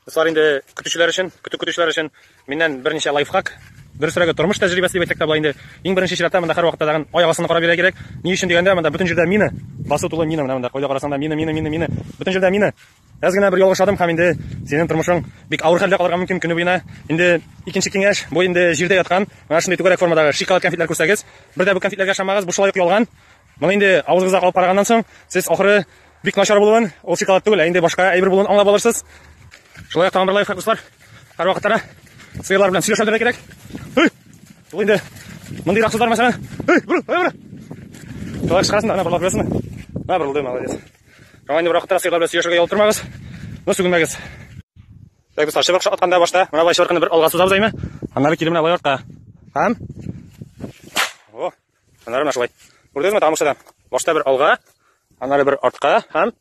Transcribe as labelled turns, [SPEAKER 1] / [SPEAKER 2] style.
[SPEAKER 1] Дуслар, инде көтүчеләр өчен, көтү көтүчеләр өчен миннән берничә лайфхак. Дөресрәге, тормыш тәҗрибәсе дип әйтсәк тә була инде. Иң беренче чиратта монда һәрвакытта тагын аяк астына карап йөрергә кирәк. Ни өчен дигәндә, монда бөтен җирдә мина. Басу тулы мина, менә монда кайда карасаң да мина, мина, мина, мина. Бөтен җирдә мина. Әз генә бер ялгыш адым һәм инде синең тормышың бик авыр хәлдә калырга мөмкин көне буена. Инде икенче киңәш, бу инде җирдә яткан, менә шундый түгәрәк формадагы шоколад конфетлар күрсәгез, бер дә бу конфетларга ышанмагыз, бу шулай ук ялган. Моны инде авызыгызга алып караганнан соң, сез ахыры бик начар булуын, ул шоколад түгел, ә инде башка әйбер булуын аңлап алырсыз. Шулай ук тагын бер лайфхак, дуслар. Һәрвакытта да сыерлар белән сөйләшә белергә кирәк. Эй! Ул инде мондыйрак сызлар мәсәлән. Эй, борыл, эй, борыл. Шулай чыгарасың да, ана борылып куясың. Менә борылды, молодец. Шуңа инде бервакытта да сыерлар белән сөйләшергә ялыктырмагыз. Но сүгенмәгез. Так, дуслар, чыбык атканда башта менә болай чыбыркыны бер алга сузабыз әйме? Аннары кире менә болай артка. Һәм О, аннары менә шулай. Күрдегезме, тамышадан? Башта бер алга, аннары бер артка һәм